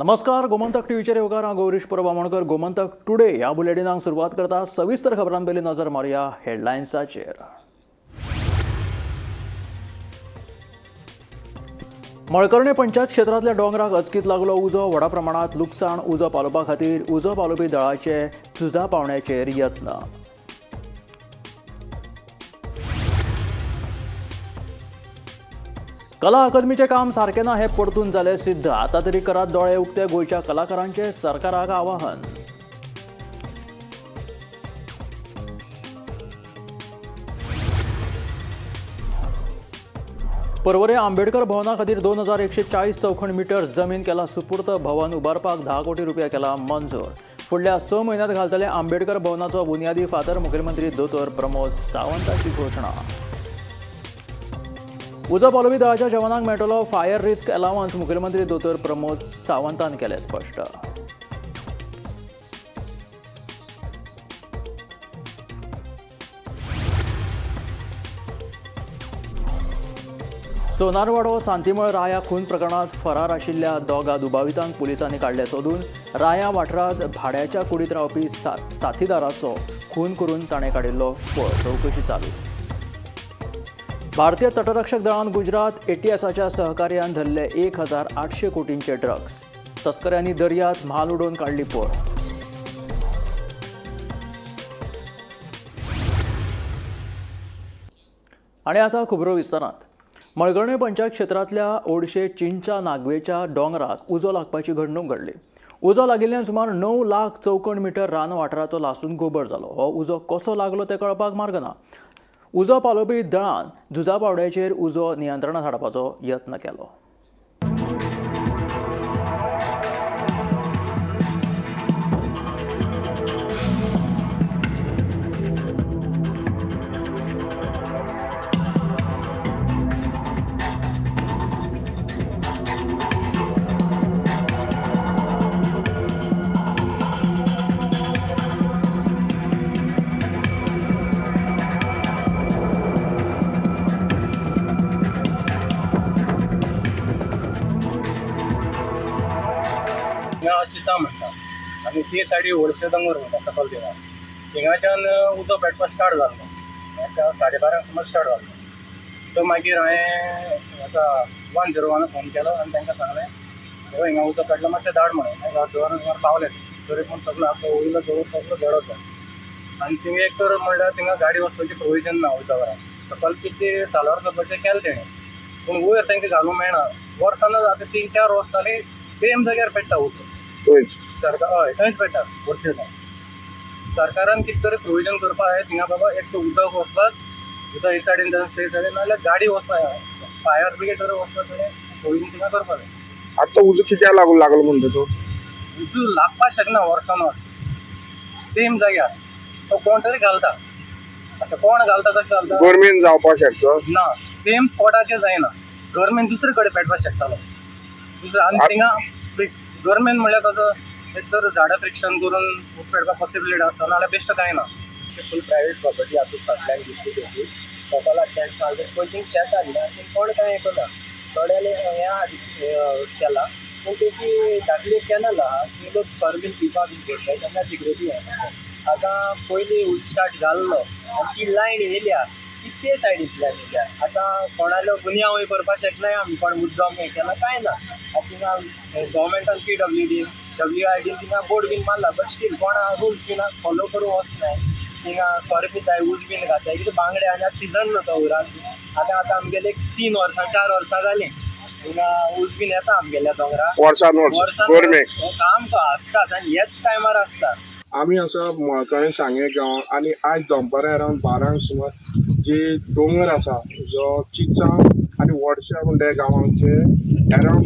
नमस्कार, गोमंतक टीव्हीचेर येवकार. हांव गौरीश परब आमोणकर. गोमंतक टुडे ह्या बुलेटिनाक सुरवात करता. सविस्तर खबरां पयलीं नजर मारुया हेडलायन्साचेर. मळकर्णे पंचायत क्षेत्रांतल्या दोंगराक अचकीत लागलो उजो. व्हडा प्रमाणात लुकसाण. उजो पालोवपा खातीर उजो पालोवपी दळाचे झुजा पावण्याचेर यत्न. कला अकादमीचें काम सारकें ना हें परतून जालें सिद्ध. आतां तरी करात दोळे उक्ते, गोंयच्या कलाकारांचें सरकाराक आवाहन. पर्वरे आंबेडकर भवना खातीर 2140 चौखण मिटर जमीन केला सुपूर्त. भवन उबारपाक 10 कोटी रुपया केला मंजूर. फुडल्या 6 म्हयन्यांत घालतले आंबेडकर भवनाचो बुन्यादी फातर, मुखेलमंत्री दोतोर प्रमोद सावंताची घोशणा. उजो पालोवपी दळाच्या जवानांक मेळटलो फायर रिस्क अलावन्स, मुखेलमंत्री दोतोर प्रमोद सावंतान केलें स्पश्ट. सोनारवाडो सांतीमळ राया खून प्रकरणात फरार आशिल्ल्या दोगा दुबावितांक पुलिसांनी काडले सोदून. राया वाठारांत भाड्याच्या कुडीत रावपी साथीदाराचो खून करून ताणें काडिल्लो पळ. चवकशी चालू. भारतीय तटरक्षक दळान गुजरात एटीएसाच्या सहकार्यान धरले 1800 कोटींचे ड्रग्स. तस्कऱ्यांनी दर्यात म्हाल उडोवन काडली पळ. आणि आता खबरो विस्तारात. मळकर्णे पंचायत क्षेत्रांतल्या ओडशे चिंचा नागवेच्या दोंगराक उजो लागपाची घडणूक घडली. उजो लागिल्ल्यान सुमार 9 लाख चौखण मिटर रान वाठाराचो लासून गोबर जालो. हो उजो कसो लागलो तें कळपाक मार्ग ना. उजो पालोवपी दळान झुजा पावड्याचेर उजो नियंत्रणात हाडपाचो यत्न केलो. हिंगा चिता म्हणटा आनी ते सायडी व्हडशे दोंगर म्हणटा सकयल देवा. हिंगाच्यान उजो पेटपाक स्टार्ट जाल्लो. एका 12:30 सुमार स्टार्ट जाल्लो. सो मागीर हांवें हेका 101 फोन केलो आनी तांकां सांगलें, हो हिंगा उजो पेटलो, मातशें धाड म्हणून. मागीर अर्द सुमार पावले. तरी पूण सगलो आख्खो वयलो दोंगर सगलो जळत जालो. आनी थिंगा एक तर म्हणल्यार थिंगा गाडी वचपाची प्रोविजन ना. उजवारान सकयल कितें साल्वार करपाचें केलें तेणें, पूण वयर तांकां घालूंक मेळना. वर्सान आतां 3-4 वर्स जालीं, सेम जाग्यार पेट्टा उजो. सरकार हय थंयच पेट्टा वर्स. सरकारान कितें तरी प्रोविजन करपाक जाय थिंगा बाबा. एक तर उदक वचपाक, उदक हे सायडीन ते सायडीन, नाजाल्यार गाडी वचपाक, फायर ब्रिगेड तरी वचपाक तरी प्रोविजन थिंगा करपाक जाय. आतां उजो कित्याक लागून लागलो म्हणटा तूं? उजो लागपाक शकना. वर्सान सेम जाग्यार तो कोण तरी घालता. आतां कोण घालता, कशें घालता? गरमेन जावपाक शकता. ना, सेम स्पॉटाचेर जायना. गव्हर्मेंट दुसरे कडेन पेटपाक शकतालो दुसरें. आनी थिंगा गव्हर्मेंट म्हणल्यार कसो, एक तर झाडां फ्रिक्शन करून ऊस पेटपाक पॉसिबिलिटी आसा, नाजाल्यार बेश्टो कांय ना. फूल प्रायव्हेट प्रॉपर्टी आसून फाटल्यान घेतली तेजी लोकांतल्यान चालू पयलीं शेत हाडलें पूण कोण कांय आयकना. थोड्यांनी हें केलां पूण तेजी धाकली एक कॅनल आहा, ती लोक सोरो बीन पिवपाक बीन घेतले तेन्ना सिगरेटी हें. आतां पयलीं उज स्टार्ट जाल्लो आनी ती लायन येयल्या ती ते सायडींतल्यान येयल्या. आतां कोणालो गुन्यांवूय करपाक शकनाय आमी, कोण मुद्दम हें केलां कांय ना. आतां थिंगा गव्हर्मेंटान पीडब्ल्यूडीन डब्ल्यूआयडीन थिंगा बोर्ड बीन मारला, बट स्टील कोण रुल्स बीन फॉलो करूंक वचनाय. थिंगा सोरो पिताय, ऊस बीन घाताय. कितें बांगडे आनी आतां सिजन न्हू तो हुरान. आतां आतां आमगेले एक 3 वर्सां 4 वर्सां जालीं हिंगा ऊस बीन येता आमगेल्या दोंगरा. वर्सान वर्स वर्सान गरमेक सामको आसताच आनी ह्याच टायमार आसता. आमी आसा मळकर्णे सांगें गांवांत आनी आयज दनपारां अरावंड 12 सुमार जी दोंगर आसा जो चिंचा आनी वर्षा म्हणटा गांवांचे अरावंड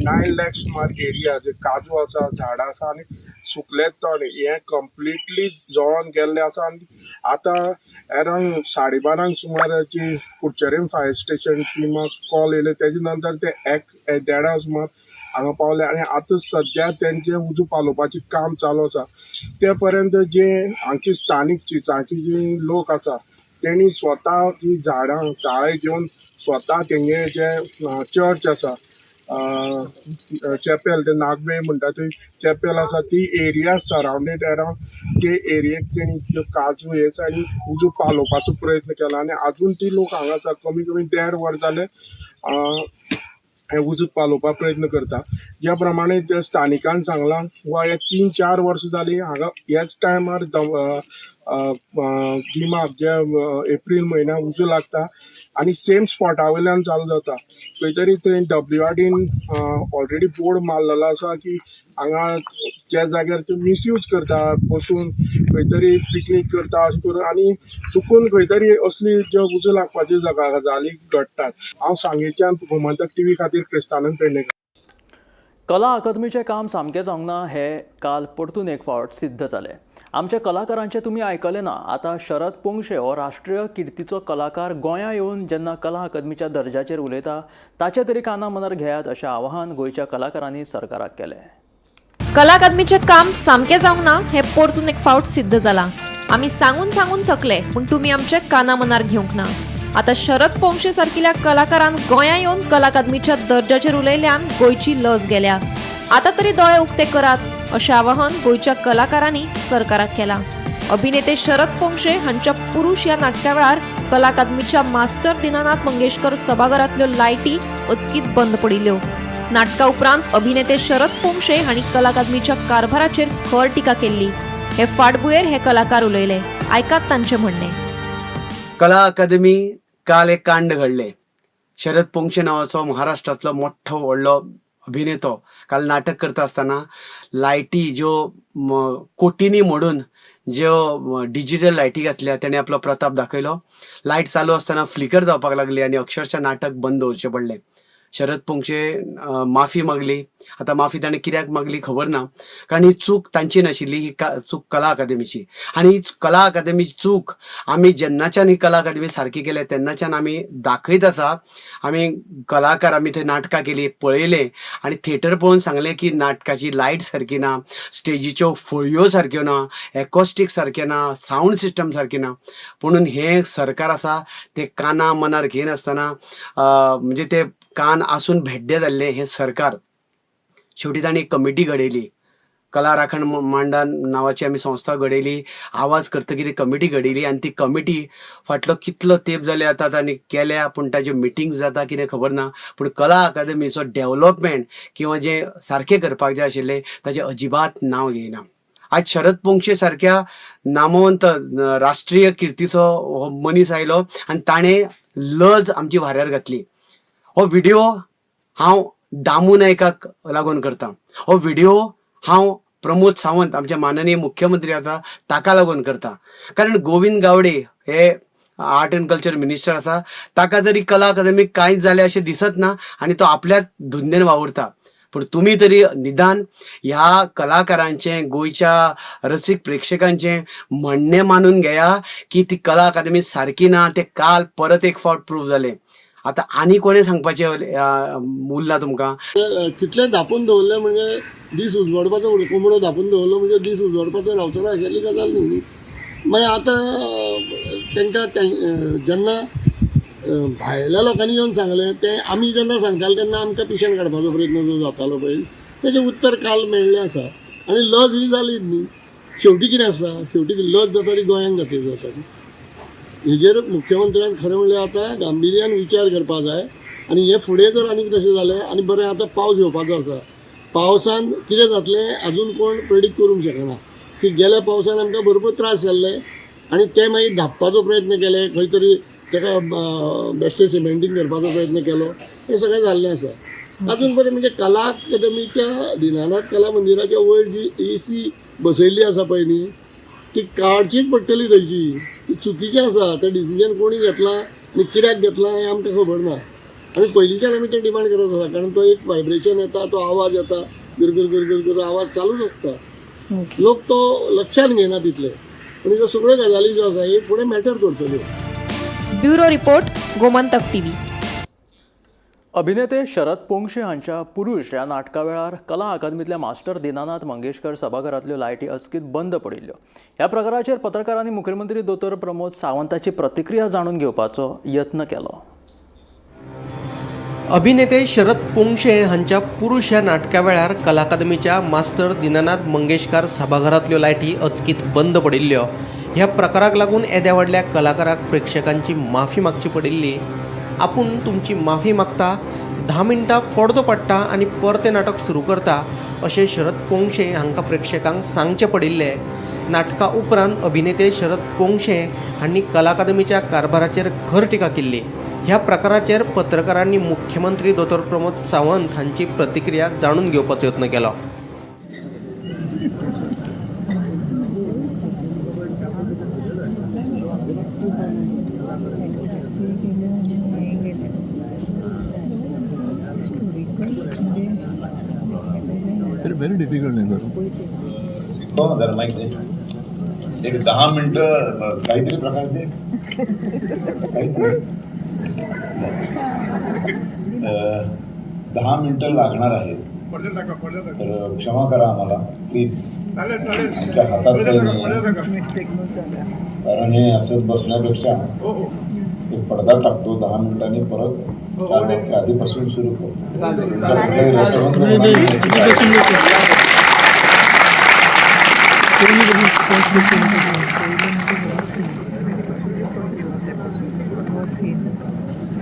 9 लॅक सुमार एरिया जे काजू आसा, झाडां आसा आनी सुकले तण हें कंप्लिटली जळोन गेल्लें आसा. आनी आतां अरावंड 12:30 सुमार जी कुडचरेम फायर स्टेशन टिमाक कॉल येयले, तेजे नंतर ते 1-1:30 सुमार हांगा पावले आनी आतां सद्या तेंचें उजो पालोवपाचें काम चालू आसा. ते पर्यंत जे हांगची स्थानीक चिंचाची जी लोक आसा तेणी स्वता ती झाडां ताळे घेवन स्वता तेंगे जे चर्च आसा चॅपेल, ते नागवे म्हणटा थंय चॅपेल आसा, ती एरिया सरावंडेड अरावंड ते एरियेक तेणी त्यो काजू हे सायडीन उजो पालोवपाचो प्रयत्न केला आनी आजून ती लोक हांगा आसा. कमी कमी 1.5 वर जालें हे उजो पालोवपाक प्रयत्न करता. ज्या प्रमाणे त्या स्थानिकान सांगलां वा हे 3-4 वर्सां जालीं हांगा ह्याच टायमार गिमाक जे एप्रील म्हयन्याक उजो लागता आनी सेम स्पॉटा वयल्यान चालू जाता. खंय तरी थंय WRDन ऑलरेडी बोर्ड मारलेलो आसा की हांगा ज्या जाग्यार ते मिसयूज करता, बसून खंय तरी पिकनीक करता अशें करून आनी चुकून खंय तरी असली ज्यो उजो लागपाच्यो गजाली घडटात. हांव सांगेच्यान गोमंतक टीव्ही खातीर क्रिस्तानंद पेडणेकर. कला अकादमीचें काम सामकें जावंक ना हें काल परतून एक फावट सिद्ध जालें. आमच्या कलाकारांचें तुमी आयकलें ना. आतां शरद पोंगशे हो राष्ट्रीय किर्तीचो कलाकार गोंयां येवन जेन्ना कला अकादमीच्या दर्जाचेर उलयता ताचें तरी काना मनार घेयात अशें आवाहन गोंयच्या कलाकारांनी सरकाराक केलें. कला अकादमीचें काम सामकें जावंक ना हें परतून एक फावट सिद्ध जालां. आमी सांगून सांगून थकले पूण तुमी आमचे काना मनार घेवंक ना. आतां शरद पोंगशे सारकिल्या कलाकारान गोंयां येवन कला अकादमीच्या दर्जाचेर उलयल्यान गोंयची लज गेल्या. आतां तरी दोळे उक्ते करात अशें आवाहन गोंयच्या कलाकारांनी सरकाराक केलां. अभिनेते शरद पोंगशे हांच्या पुरुष ह्या नाटका वेळार कला अकादमीच्या मास्टर दीनानाथ मंगेशकर सभाघरांतल्यो लायटी अचकीत बंद पडिल्ल्यो. नाटका उपरांत अभिनेते शरद पोंगशे हांणी कला अकादमीच्या कारभाराचेर खर टिका केल्ली. हे फाटभुंयेर हे कलाकार उलयले. आयकात तांचें म्हणणें. कला अकादमी काल एक कांड घडलें. शरद पोंगशे नांवाचो महाराष्ट्रांतलो मोठो व्हडलो अभिनेतो काल नाटक करता आसतना लायटी ज्यो कोटींनी मोडून ज्यो डिजिटल लायटी घातल्या तेणे आपलो प्रताप दाखयलो. लायट चालू आसतना फ्लिकर जावपाक लागली आनी अक्षरशः नाटक बंद दवरचें पडलें. शरद पोंगशे माफी मागली. आतां माफी ताणें कित्याक मागली खबर ना, कारण ही चूक तांची नाशिल्ली, ही चूक कला अकादमीची. आनी ही कला अकादमीची चूक आमी जेन्नाच्यान ही कला अकादमी सारकी केल्या तेन्नाच्यान आमी दाखयत आसा. आमी कलाकार आमी थंय नाटकां केली, पळयलें आनी थिएटर पळोवन सांगलें की नाटकाची लायट सारकी ना, स्टेजीच्यो फळयो सारक्यो ना, एकॉस्टीक सारकें ना, सावंड सिस्टम सारकी ना. पुणून हें सरकार आसा तें काना मनार घेयनासतना, म्हणजे ते कान आसून भेड्डे जाल्लें हें सरकार. शेवटी तांणी कमिटी घडयली, कला राखण मांडा नांवाची आमी संस्था घडयली. आवाज करतकीर कमिटी घडयली आनी ती कमिटी फाटलो कितलो तेंप जाले आतां तांणी केल्या, पूण ताज्यो मिटिंग्स जाता कितें खबर ना. पूण कला अकादमीचो डेवलपमेंट किंवा जें सारकें करपाक जाय आशिल्लें ताजें अजिबात नांव घेयना. आज शरद पोंगशे सारक्या नामवंत राष्ट्रीय किर्तीचो हो मनीस आयलो आनी ताणें लज आमची वाऱ्यार घातली. हो व्हिडिओ हांव दामू नायकाक लागून करता. हो व्हिडिओ हांव प्रमोद सावंत आमचे माननीय मुख्यमंत्री आसा ताका लागून करता. कारण गोविंद गावडे हे आर्ट अँड कल्चर मिनिस्टर आसा, ताका तरी कला अकादमीक कांयच जालें अशें दिसत ना आनी तो आपल्याच धुंदेन वावुरता. पूण तुमी तरी निदान ह्या कलाकारांचें, गोंयच्या रसीक प्रेक्षकांचें म्हणणें मानून घेया की ती कला अकादमी सारकी ना, तें काल परत एक फावट प्रूव जालें. आतां आनी कोणें सांगपाचें उरलां तुमकां? कितलें धापून दवरलें म्हणजे दीस उजवाडपाचो, कोंबडो धापून दवरलो म्हणजे दीस उजवाडपाचो रावचो ना अशेंली गजाल न्ही. मागीर आतां तांकां जेन्ना भायल्या लोकांनी येवन सांगलें, तें आमी जेन्ना सांगताले तेन्ना आमकां पिशें काडपाचो प्रयत्न जो जातालो पळय तेजें उत्तर काल मेळ्ळें आसा. आनी लज ही जाली न्ही. शेवटी कितें आसा, शेवटी लज जाता ती गोंयांक जाता जाता. हेजेर मुख्यमंत्र्यान खरें म्हणल्यार आतां गांभिर्यान विचार करपाक जाय. आनी हे फुडें जर आनीक तशें जालें, आनी बरें आतां पावस येवपाचो आसा, पावसान कितें जातलें आजून कोण प्रेडिक्ट करूंक शकना. की गेल्या पावसान आमकां भरपूर त्रास जाल्ले आनी ते मागीर धांपपाचो प्रयत्न केले, खंय तरी ताका बेश्टें सिमेंटींग करपाचो प्रयत्न केलो, हें सगळें जाल्लें आसा. तातूंत बरें म्हणजे कला अकादमीच्या दीनानाथ कला मंदिराच्या वयर जी एसी बसयल्ली आसा पळय न्ही, ती काडचीच पडटली थंयची. ती चुकीचें आसा. तें डिसिजन कोणी घेतलां आनी कित्याक घेतलां हें आमकां खबर ना. आनी पयलींच्यान आमी तें डिमांड करत आसा, कारण तो एक वायब्रेशन येता, तो आवाज येता, गुरगुर गुरगुर गुर आवाज चालूच आसता. लोक तो लक्षात घेना तितले. पूण ह्यो सगळ्यो गजाली ज्यो आसा हे फुडें मॅटर करतल्यो. Bureau report, Gomantak TV. अभिनेते शरद पोंगशे हांच्या पुरुष ह्या नाटका वेळार कला अकादमीतल्या मास्टर दीनानाथ मंगेशकर सभाघरांतल्यो लायटी अचकीत बंद पडिल्ल्यो. ह्या प्रकाराचेर पत्रकारांनी मुख्यमंत्री दोतोर प्रमोद सावंताची प्रतिक्रिया जाणून घेवपाचो यत्न केलो. अभिनेते शरद पोंक्षे हांच्या पुरुष ह्या नाटका वेळार कला अकादमीच्या मास्टर दिनानाथ मंगेशकार सभाघरांतल्यो लायटी अचकीत बंद पडिल्ल्यो. ह्या प्रकाराक लागून येद्या व्हडल्या कलाकाराक प्रेक्षकांची माफी मागची पडिल्ली. आपूण तुमची माफी मागता, 10 मिनटां पडदो पडटा आनी परतें नाटक सुरू करता अशें शरद पोंक्षे हांकां प्रेक्षकांक सांगचें पडिल्लें. नाटका उपरांत अभिनेते शरद पोंक्षे हांणी कला अकादमीच्या कारभाराचेर खर टिका केल्ली. ह्या प्रकाराचेर पत्रकारांनी मुख्यमंत्री दोतोर प्रमोद सावंत हांची प्रतिक्रिया जाणून घेवपाचो यत्न केलो. व्हेरी डिफिकल्ट नाही करू. हो ना, जरा माहिती आहे. एक 10 मिनिटं काहीतरी प्रकार दे. काहीच नाही. 10 मिनिटं लागणार आहेत, तर क्षमा करा आम्हाला प्लीज. आमच्या हातात काही नाही आहे. कारण हे असंच बसण्यापेक्षा एक पडदा टाकतो, 10 मिनिटांनी परत 4 वाजता आधीपासून सुरू करतो. तुमचा कुठलाही रसभंग होणार नाही याची काळजी.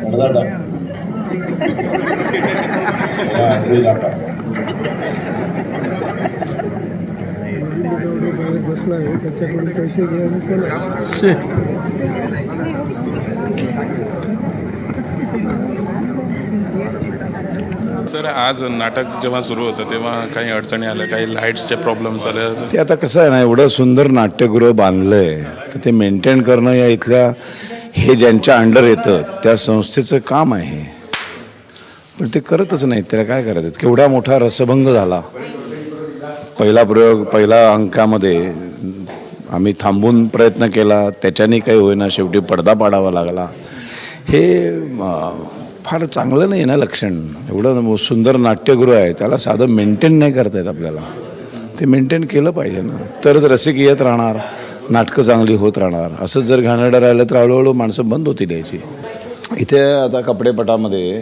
पडदा टाक. त्याला आंघोळीला टाक. बसला आहे त्याच्याकडून पैसे घे आणि चला. सर, आज नाटक जेव्हा सुरू होतं तेव्हा काही अडचणी आल्या, काही लाईट्सचे प्रॉब्लेम्स आले? ते आता कसं आहे ना, एवढं सुंदर नाट्यगृह बांधलं आहे तर ते मेंटेन करणं या इथल्या हे ज्यांच्या अंडर येतं त्या संस्थेचं काम आहे, पण ते करतच नाही. त्याला काय करायचं? केवढा मोठा रसभंग झाला. पहिला प्रयोग, पहिला अंकामध्ये आम्ही थांबून प्रयत्न केला, त्याच्याने काही होईना, शेवटी पडदा पाडावा लागला. हे फार चांगलं नाही ना लक्षण. एवढं सुंदर नाट्यगृह आहे, त्याला साधं मेंटेन नाही करता येत आपल्याला. ते मेंटेन केलं पाहिजे ना, तरच रसिक येत राहणार, नाटकं चांगली होत राहणार. असंच जर घाणेरडं राहिलं तर हळूहळू माणसं बंद होतील यायची. इथे आता कपडेपटामध्ये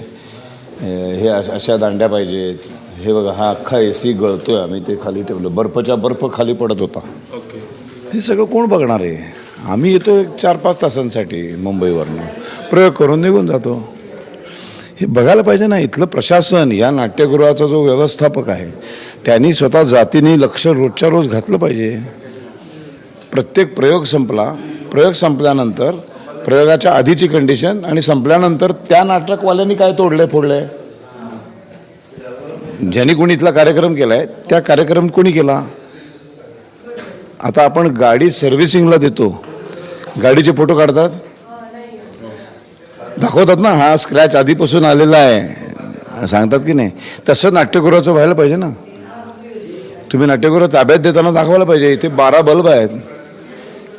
हे अशा दांड्या पाहिजेत. हे बघा, हा अख्खा AC गळतोय, आम्ही ते खाली ठेवलं, बर्फच्या बर्फ खाली पडत होता. ओके. हे सगळं कोण बघणार आहे? आम्ही येतो 4-5 तासांसाठी मुंबईवरनं, प्रयोग करून निघून जातो. हे बघायला पाहिजे ना इथलं प्रशासन. या नाट्यगृहाचा जो व्यवस्थापक आहे त्यांनी स्वतः जातीने लक्ष रोजच्या रोज घातलं पाहिजे. प्रत्येक प्रयोग संपला, प्रयोग संपल्यानंतर प्रयोगाच्या आधीची कंडिशन आणि संपल्यानंतर त्या नाटकवाल्यांनी काय तोडले फोडले, ज्यांनी कोणी इथला कार्यक्रम केला आहे त्या कार्यक्रम कोणी केला. आता आपण गाडी सर्व्हिसिंगला देतो, गाडीचे फोटो काढतात, दाखवतात ना, हा स्क्रॅच आधीपासून आलेला आहे, सांगतात की नाही. तसं नाट्यगृहाचं व्हायला पाहिजे ना. तुम्ही नाट्यगृह ताब्यात देताना दाखवायला पाहिजे, इथे 12 बल्ब आहेत,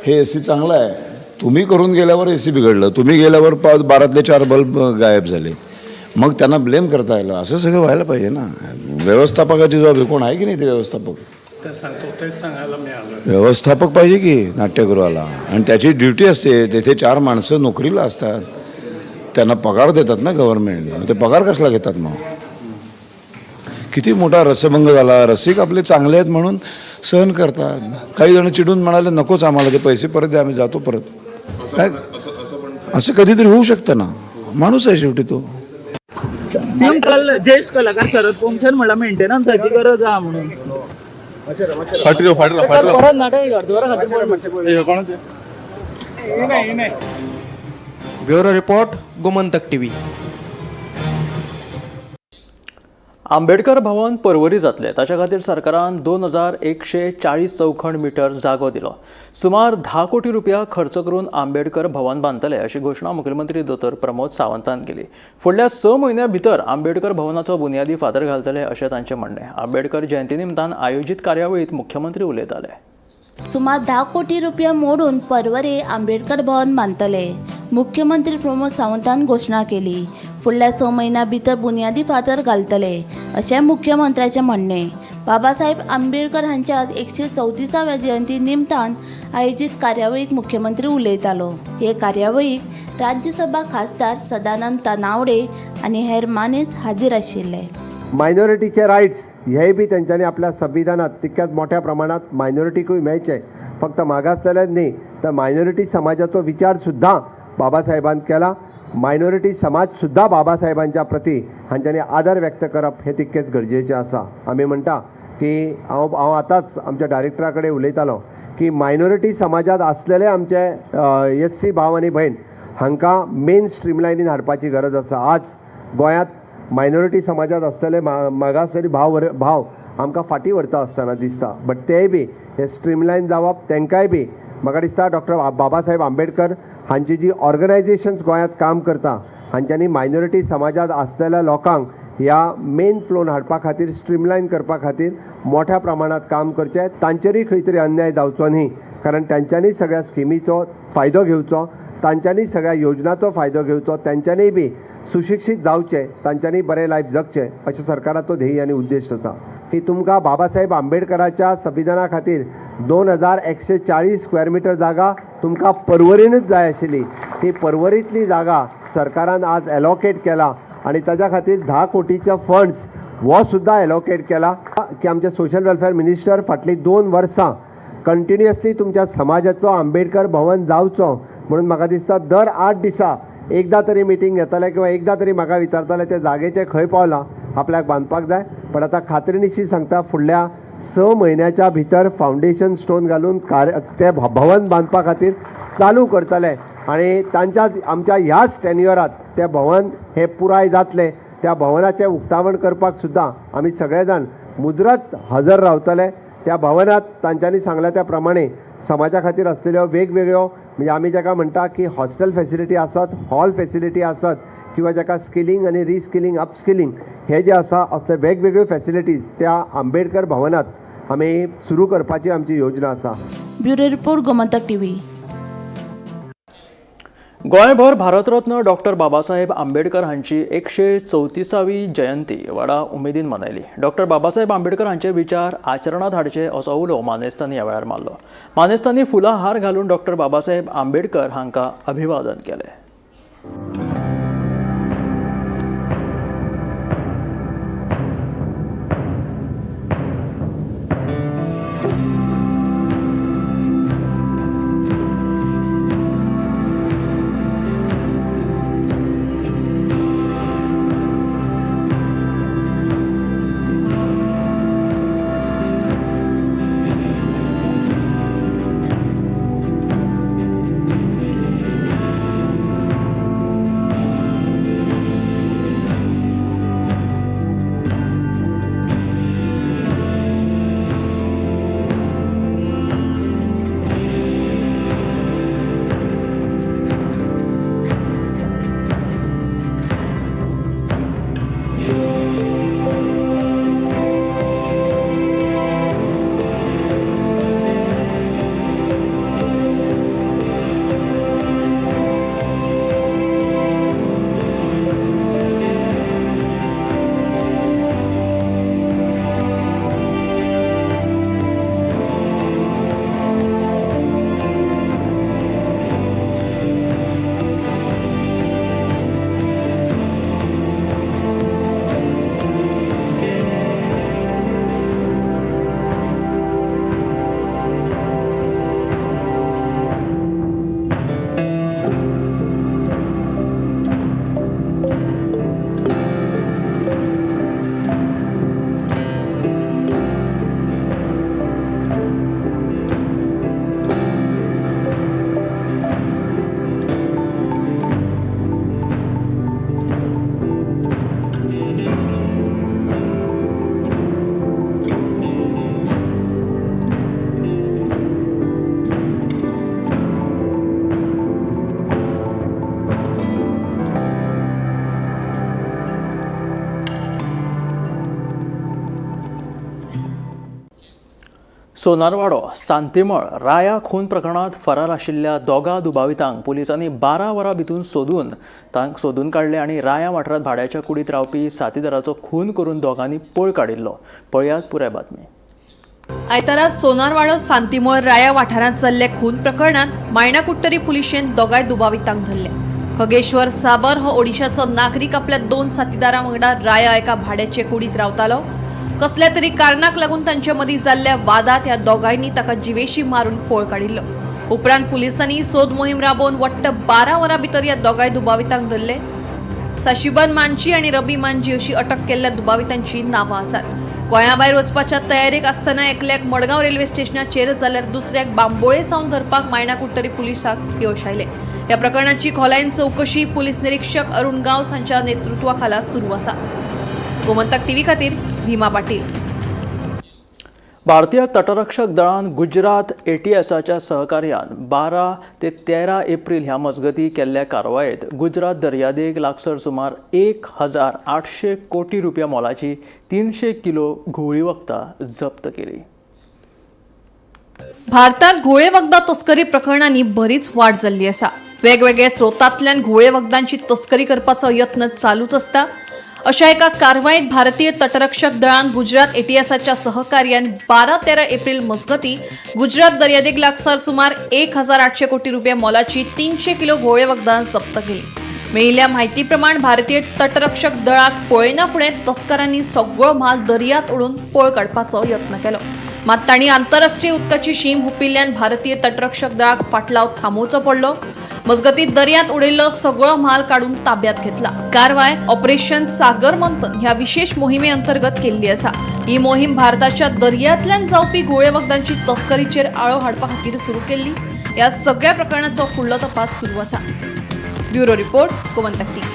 हे AC चांगलं आहे. तुम्ही करून गेल्यावर AC बिघडलं, तुम्ही गेल्यावर 12तले 4 बल्ब गायब झाले, मग त्यांना ब्लेम करता आलं. असं सगळं व्हायला पाहिजे ना. व्यवस्थापकाची जबाबदारी कोण आहे की नाही ते व्यवस्थापक, तर सांगतो, तेच सांगायला मिळालं. व्यवस्थापक पाहिजे की नाट्यगृहाला, आणि त्याची ड्युटी असते. तेथे 4 माणसं नोकरीला असतात, त्यांना पगार देतात ना गव्हर्नमेंट, मग ते पगार कसला घेतात मग? किती मोठा रसभंग झाला. रसिक आपले चांगले आहेत म्हणून सहन करतात. काही जण चिडून म्हणाले नकोच आम्हाला, ते पैसे परत द्या, आम्ही जातो परत. काय असं कधीतरी होऊ शकतं ना, माणूस आहे शेवटी तो. काल ज्येष्ठ कलाकार शरद पोंक्षेन म्हणला मेंटेनन्साची गरज आहा म्हणून. फाटलो फाटलो फाटलो. परत नाटक घरद्वारा खातीर. Bureau report, Gomantak TV. Ambedkar Bhavan Porvorim जातलें, ताच्या खातीर सरकारान 2140 चौखण मिटर जागो दिलो. सुमार 10 कोटी रुपया खर्च करून आंबेडकर भवन बांदतले अशी घोशणा मुखेलमंत्री दोतोर प्रमोद सावंतान केली. फुडल्या 6 म्हयन्या भितर आंबेडकर भवनाचो बुन्यादी फातर घालतले अशें तांचें म्हणणें. आंबेडकर जयंती निमतान आयोजीत कार्यावळींत मुख्यमंत्री उलयताले. सुमार 10 कोटी रुपया मोडून पर्वरे आंबेडकर भवन बांदतले. मुख्यमंत्री प्रमोद सावंतान घोशणा केली. फुडल्या 6 म्हयन्या भितर बुन्यादी फातर घालतले अशें मुख्यमंत्र्याचें म्हणणें. बाबासाहेब आंबेडकर हांच्या 134व्या जयंती निमतान आयोजीत कार्यावळीक मुख्यमंत्री उलयतालो. हे कार्यावळीक राज्यसभा खासदार सदानंद तानावडे आनी हेर मानेस्त हाजीर आशिल्ले. मायनॉरिटीचे रायट्स हेय बी तेंच्यांनी आपल्या संविधानात तितक्याच मोठ्या प्रमाणात मायनॉरिटीकूय मेळचे, फक्त मागासलेल्याच न्ही तर मायनॉरिटी समाजाचो विचार सुद्दां बाबासाहेबान केला. मायनॉरिटी समाज सुद्दां बाबासाहेबांच्या प्रती हांच्यांनी आदर व्यक्त करप हें तितकेंच गरजेचें आसा. आमी म्हणटा की हांव हांव आतांच आमच्या डायरेक्टरा कडेन उलयतालो की मायनॉरिटी समाजांत आसलेले आमचे एस सी भाव आनी भयण हांकां मेन स्ट्रीमलायनीन हाडपाची गरज आसा. आज गोंयांत मायनॉरिटी समाजांत आसलेले मागासलेले भाव आमकां फाटीं व्हरता आसतना दिसता, बट तेय बी हे स्ट्रीमलायन जावप तांकांय बी म्हाका दिसता डॉक्टर बाबासाहेब आंबेडकर हांची जी ऑर्गनायझेशन्स गोंयांत काम करता हांच्यांनी मायनॉरिटी समाजांत आसलेल्या लोकांक ह्या मेन फ्लोन हाडपा खातीर, स्ट्रीमलायन करपा खातीर मोठ्या प्रमाणात काम करचें. तांचेरूय खंय तरी अन्याय जावचो न्ही, कारण तांच्यांनी सगळ्या स्किमीचो फायदो घेवचो, तांच्यांनी सगळ्या योजनाचो फायदो घेवचो, तांच्यांनी बी सुशिक्षीत जावचें, तांच्यांनी बरें लायफ जगचें अशें सरकाराचो ध्येय आनी उद्देश आसा. की तुमकां बाबासाहेब आंबेडकराच्या संविधाना खातीर 2140 स्क्वेअर मिटर जागा तुमकां पर्वरीनूच जाय आशिल्ली, ती पर्वरींतली जागा सरकारान आज एलोकेट केला आनी ताज्या खातीर 10 कोटीचे फंड्स हो सुद्दां एलोकेट केला. की आमचे सोशल वेलफेअर मिनिस्टर फाटलीं 2 वर्सां कंटिन्युअसली तुमच्या समाजाचो आंबेडकर भवन जावचो म्हणून म्हाका दिसता दर 8 दिसा एकदां तरी मिटींग घेताले किंवा एकदां तरी म्हाका विचारताले ते जागेचे खंय पावलां, आपल्याक बांदपाक जाय. पण आतां खात्रीनिशी सांगता, फुडल्या 6 म्हयन्याच्या भितर फावंडेशन स्टोन घालून कार्य ते भवन बांदपा खातीर चालू करतले आनी तांच्या आमच्या ह्याच टेन्युअरात ते भवन हे पुराय जातले. त्या भवनाचें उक्तावण करपाक सुद्दां आमी सगळे जाण मुजरत हजर रावतले. त्या भवनात तांच्यांनी सांगल्या त्या प्रमाणे समाजा खातीर आसलेल्यो वेगवेगळ्यो, म्हणजे आमी जाका म्हणटा की हॉस्टेल फेसिलिटी आसत, हॉल फेसिलिटी आसत किंवा जाका स्किलिंग आनी रिस्किलिंग, अपस्किलिंग हे जे आसा, असले वेगवेगळ्यो फेसिलिटीज त्या आंबेडकर भवनात आमी सुरू करपाची आमची योजना आसा. Bureau report, Gomantak TV. गोंयभर भारतरत्न डॉक्टर बाबासाहेब आंबेडकर हांची 134वी जयंती व्हडा उमेदीन मनयली. डॉक्टर बाबासाहेब आंबेडकर हांचे विचार आचरणांत हाडचे असो उलो मानेस्तांनी ह्या वेळार मारलो. मानेस्तांनी फुलां हार घालून डॉक्टर बाबासाहेब आंबेडकर हांकां अभिवादन केलें. सोनारवाडो सांतीमळ राया खून प्रकरणांत फरार आशिल्ल्या दोगा दुबावितांक पुलिसांनी 12 वरां भितर सोदून तांकां सोदून काडले आनी राया वाठारांत भाड्याच्या कुडींत रावपी साथीदाराचो खून करून दोगांनी पळ काडिल्लो. पळयात पुराय बातमी. आयतारा सोनारवाडो सांतीमळ राया वाठारांत चल्ले खून प्रकरणात मायणाकुट्टरी पुलिशेन दोगांय दुबावितांक धरले. खगेश्वर साबर हो ओडिशाचो नागरीक आपल्या 2 साथीदारां वांगडा राया एका भाड्याचे कुडीत रावतालो. कसल्या तरी कारणाक लागून तांचे मदीं जाल्ल्या वादात ह्या दोगांयनी ताका जिवेशी मारून पळ काडिल्लो. उपरांत पुलिसांनी सोद मोहीम राबोवन वट्ट 12 वरां भितर ह्या दोगांय दुबावितांक धरले. साशिबन मांजी आनी रबी मांजी अशी अटक केल्ल्या दुबावितांची नांवां आसात. गोंया भायर वचपाच्या तयारेक आसतना एकल्याक मडगांव रेल्वे स्टेशनाचेर जाल्यार दुसऱ्याक बांबोळे सावन धरपाक मायणा कुडटरी पुलिसांक यश आयलें. ह्या प्रकरणाची खोलायेन चवकशी पुलीस निरीक्षक अरुण गांवस हांच्या नेतृत्वाखाला सुरू आसा. गोमंतक टीव्ही खातीर भीमा पाटील. भारतीय तटरक्षक दळान गुजरात एटीएसाच्या सहकार्यान 12 ते 13 एप्रिल ह्या मजगती केल्ल्या कारवायेत गुजरात दर्यादेग लागसर सुमार 1800 कोटी रुपया मोलाची 300 किलो घुंवळी वखदां जप्त केली. भारतात घुंवळे वखदां तस्करी प्रकरणांनी बरीच वाड जाल्ली आसा. वेगवेगळ्या स्रोतांतल्यान घुंवळे वखदांची तस्करी करपाचो यत्न चालूच आसता. अशा एका कारवायेत भारतीय तटरक्षक दळान गुजरात एटीएसाच्या सहकार्यान 12-13 एप्रिल मजगती गुजरात दर्यादेग लागसार सुमार 1800 कोटी रुपया मोलाची 300 किलो घुंवळे वखदां जप्त केली. मेळिल्ल्या म्हायती प्रमाण भारतीय तटरक्षक दळाक पळयना फुडें तस्करांनी सगळो म्हाल दर्यांत उडोवन पळ काडपाचो यत्न केलो. मात तांणी आंतरराष्ट्रीय उदकाची शीम हुपिल्ल्यान भारतीय तटरक्षक दळाक फाटलाव थांबोवचो पडलो. मजगती दर्यांत उडयल्लो सगळो म्हाल काडून ताब्यात घेतला. कारवाय ऑपरेशन सागर मंथन ह्या विशेष मोहिमे अंतर्गत केल्ली आसा. ही मोहीम भारताच्या दर्यांतल्यान जावपी घुंवळे वखदांची तस्करीचेर आळो हाडपा खातीर सुरू केल्ली. ह्या सगळ्या प्रकरणाचो फुडलो तपास सुरू आसा. Bureau report, Gomantak TV.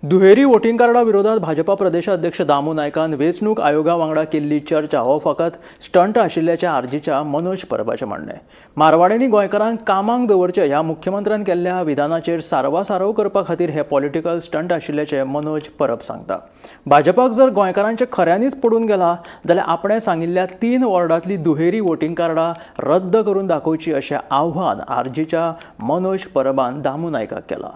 दुहेरी वोटिंग कार्डा विरोधात भाजपा प्रदेशाध्यक्ष दामू नायकान वेंचणूक आयोगा वांगडा केल्ली चर्चा हो फकत स्टंट आशिल्ल्याच्या आरजीच्या मनोज परबाचें म्हणणें. मारवाड्यांनी गोंयकारांक कामाक दवरचे ह्या मुख्यमंत्र्यान केल्ल्या विधानाचेर सारवासारव करपा खातीर हे पॉलिटिकल स्टंट आशिल्ल्याचें मनोज परब सांगता. भाजपाक जर गोंयकारांचें खऱ्यांनीच पडून गेला जाल्यार आपणें सांगिल्ल्या 3 वॉर्डांतली दुहेरी वोटिंग कार्डां रद्द करून दाखोवची अशें आव्हान आरजीच्या मनोज परबान दामू नायकाक केलां.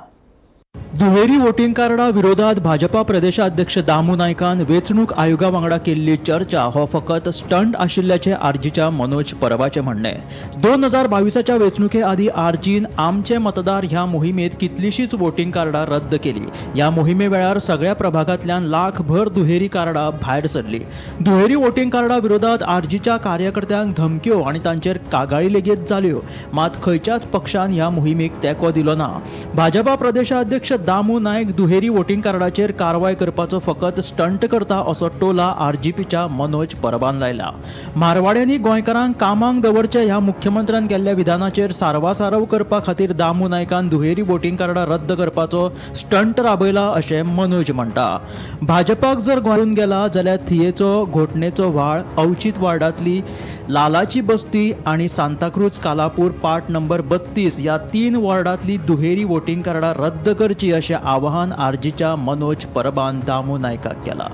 दुहेरी वोटिंग कार्डा विरोधात भाजपा प्रदेशाध्यक्ष दामू नायकान वेंचणूक आयोगा वांगडा केल्ली चर्चा हो फकत स्टंट आशिल्ल्याचें आरजीच्या मनोज परबाचें म्हणणें. 2022च्या वेंचणुके आदीं आरजीन आमचे मतदार ह्या मोहिमेंत कितलीशींच वोटिंग कार्डां रद्द केली. ह्या मोहिमे वेळार सगळ्या प्रभागांतल्यान लाखभर दुहेरी कार्डां भायर सरली. दुहेरी वोटिंग कार्डा विरोधात आरजीच्या कार्यकर्त्यांक धमक्यो आनी तांचेर कागाळी लेगीत जाल्यो. मात खंयच्याच पक्षान ह्या मोहिमेक तेंको दिलो ना. भाजपा प्रदेशाध्यक्ष दामू नायक दुहेरी वोटिंग कार्डाचेर कारवाय करपाचो फकत स्टंट करता असो टोला आरजीपीच्या मनोज परबान लायला. मारवाड्यांनी गोंयकारांक कामाक दवरचे ह्या मुख्यमंत्र्यान केल्ल्या विधानाचेर सारवासारव करपा खातीर दामू नायकान दुहेरी वोटिंग कार्डां रद्द करपाचो स्टंट राबयला अशें मनोज म्हणटा. भाजपाक जर गोंयून गेला जाल्यार थियेचो घोटणेचो व्हाळ, अवचीत वार्डांतली लालाची बस्ती आनी सांताक्रूज कालापूर पार्ट नंबर 32 ह्या 3 वॉर्डांतली दुहेरी वोटिंग कार्डां रद्द करची अशें आवाहन आरजीच्या मनोज परबान दामू नायकाक केलां.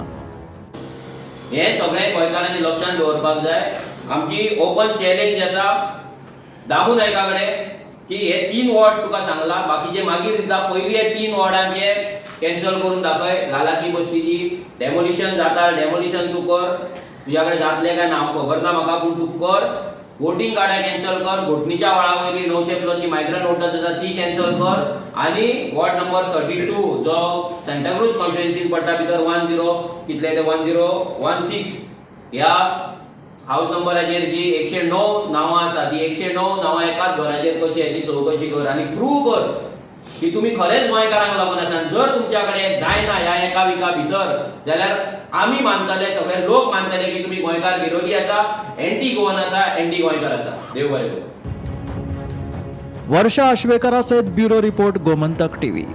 हे सगळें गोंयकारांनी लक्षांत दवरपाक जाय. आमची ओपन चॅलेंज आसा दामू नायका कडेन की हे 3 वॉर्ड तुका सांगला, बाकीचे मागीर दिता, पयली हे 3 वॉर्डांचे कॅन्सल करून दाखय. लालाची बस्तीची डेमोलिशन जाता, डेमोलिशन तूं कर, तुज्या कडेन जातलें काय ना हांव खबर ना म्हाका, पूण तूं कर. वोटिंग कार्डां कॅन्सल कर, घोटणीच्या व्हाळा वयली 900 प्लस जी मायग्रंट वोटर्स आसा ती कॅन्सल कर आनी वॉर्ड नंबर 32 जो सांताक्रूज कॉन्स्टिट्युएन्सीन पडटा भितर 10 कितले ते 1016 ह्या हावस नंबराचेर जी 109 नांवां आसा ती 109 नांवां एकाच घराचेर कशी हाची चवकशी कर आनी प्रूव कर की तुमी खरेंच गोंयकारांक लागून आसा. जर तुमच्या कडेन जायना ह्या एका विका भितर जाल्यार आमी मानतले, सगळे लोक मानतले की तुमी गोंयकार विरोधी आसा, एंटी गोवन आसा, एंटी गोंयकार आसा. देव बरें करूं. वर्षा आश्वेकरा सयत bureau report, Gomantak TV.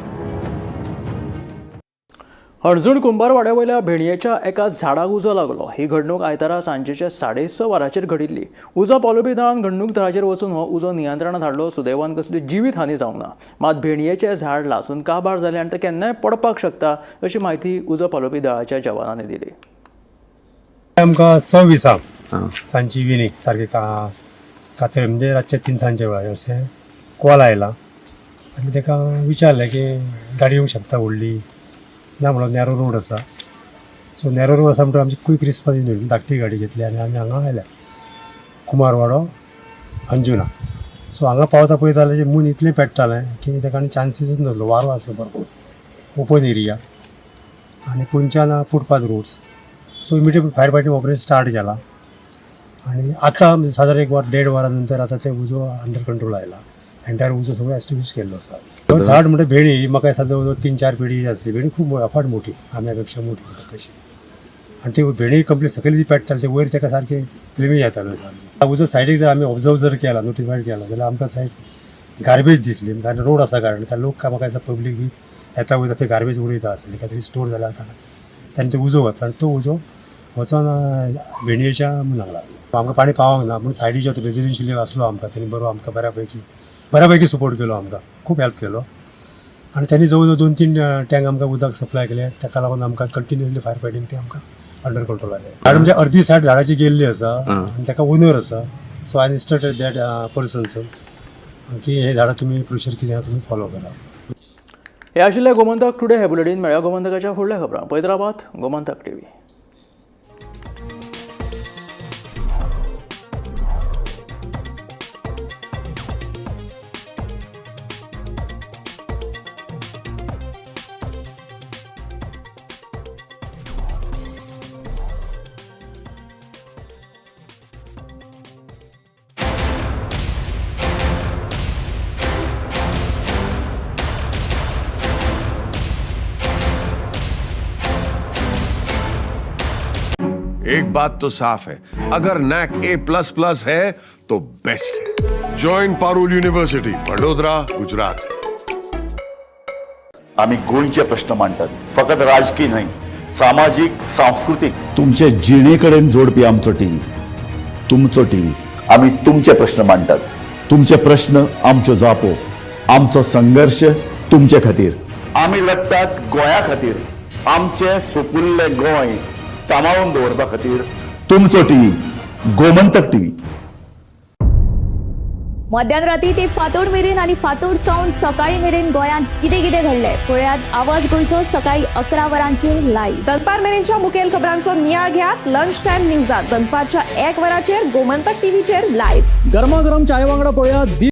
Anjuna कुंभारवाड्या वयल्या भेणयेच्या एका झाडाक उजो लागलो. ही घडणूक आयतारा सांजेच्या 6:30 वरांचेर घडिल्ली. उजो पालोवपी दळान घडणूक थळाचेर वचून हो उजो नियंत्रणांत हाडलो. सुदैवान कसली जिवीत हानी जावंक ना. मात भेणयेचें झाड लासून काबार जालें आनी तें केन्नाय पडपाक शकता अशी म्हायती उजो पालोवपी दळाच्या जवानांनी दिली. आमकां 6:20 सांजची विनीक सारकें कातरे म्हणजे रातचे 3 वेळार अशें कॉल आयला आनी ताका विचारलें की गाडी येवंक शकता व्हडली ना म्हणलो, नॅरो रोड आसा. सो नॅरो रोड आसा म्हणटकीर आमची क्वीक रिस्पॉन्स येवन धाकटी गाडी घेतली आनी आमी हांगा आयल्या कुमारवाडो अंजुना. सो हांगा पावता पळयता जाल्यार मून इतलें पेट्टालें की ताका आनी चान्सीसच नासलो. वारो आसलो भरपूर, ओपन एरिया आनी पोंदच्यान footpath roads. So immediate fire fighting operation start केला आनी आतां म्हणजे सादारण एक वर देड वरा नंतर आतां ते उजो अंडर कंट्रोल आयला. एंटायर उजो सगळो एस्टिंग्विश केल्लो आसा. झाड म्हणजे भेणी ही म्हाका दिसता जवळ जवळ 3-4 पिढी आसली. भेणी खूब अफाट मोठी, आंब्या पेक्षा मोठी म्हणटा तशी. आनी ती भेणी कंप्लीट सकयल जी पेट्टाली ते वयर ताका सारकें फ्लेमी येताल्यो सारक्यो. उजो सायडीक जर आमी ऑब्जर्व जर केला, नोटिफाय केला जाल्यार आमकां सायड गार्बेज दिसली. कारण रोड आसा, कारण कारण लोक म्हाका दिसता पब्लीक बी येता वयता ते गार्बेज उडयता आसले, काय तरी स्टोर जाल्या कारणान तांणी तो उजो घातला आनी तो उजो वचोन भेणयेच्या मुनाक लागलो. आमकां पाणी पावोंक ना पूण सायडीचो रेजिडेन्शियल आसलो आमकां, तेणी बरो आमकां बऱ्यापैकी सपोर्ट केलो, आमकां खूब हेल्प केलो. आनी त्यांनी जवळ जवळ 2-3 टँक आमकां उदक सप्लाय केलें. ताका लागून आमकां कंटिन्युअसली फायर फायटींग ते आमकां अंडर कंट्रोल आयलें. झाड म्हणजे अर्दी सायड झाडाची गेल्ली आसा आनी ताका ओनर आसा. So I instructed that persons की हे झाडां तुमी प्रोसिजर कितें आहा तुमी फॉलो करा. हे आशिल्ले गोमंतक टुडे हे बुलेटीन. मेळ्या गोमंतकाच्या फुडल्या खबरां. हैदराबाद गोमंतक टीव्ही. एक बात तो साफ है, अगर नैक A++ है तो बेस्ट है. Join Parul university, Vadodara, Gujarat. आम्ही गोंयचे प्रश्न मांडटात, फकत राजकीय न्हय, सामाजीक, सांस्कृतीक, तुमचे जिणेकडेन जोडपी आमचो टीव्ही, तुमचो टीव्ही. आम्ही तुमचे प्रश्न मांडटात, तुमचे प्रश्न आमच्यो जापो, आमचो संघर्श तुमचे खातीर. आमी लढटात गोंया खातीर, आमचें सुपुल्लें गोंय सांबाळून दवरपा खातीर. तुमचो टीव्ही, गोमंतक टीव्ही. मध्यान राती ते फांतोड मेरेन आनी फांतोड सावन सकाळी मेरेन गोंयांत कितें कितें घडलें पळयात आवाज गोंयचो सकाळी 11 वरांचेर लायव्ह. दनपार मेरेनच्या मुखेल खबरांचो नियाळ घेयात लंच टायम न्यूजात दनपारच्या 1 वराचेर गोमंतक टीव्हीचेर लायव्ह. गरमागरम चाय वांगडा पळया.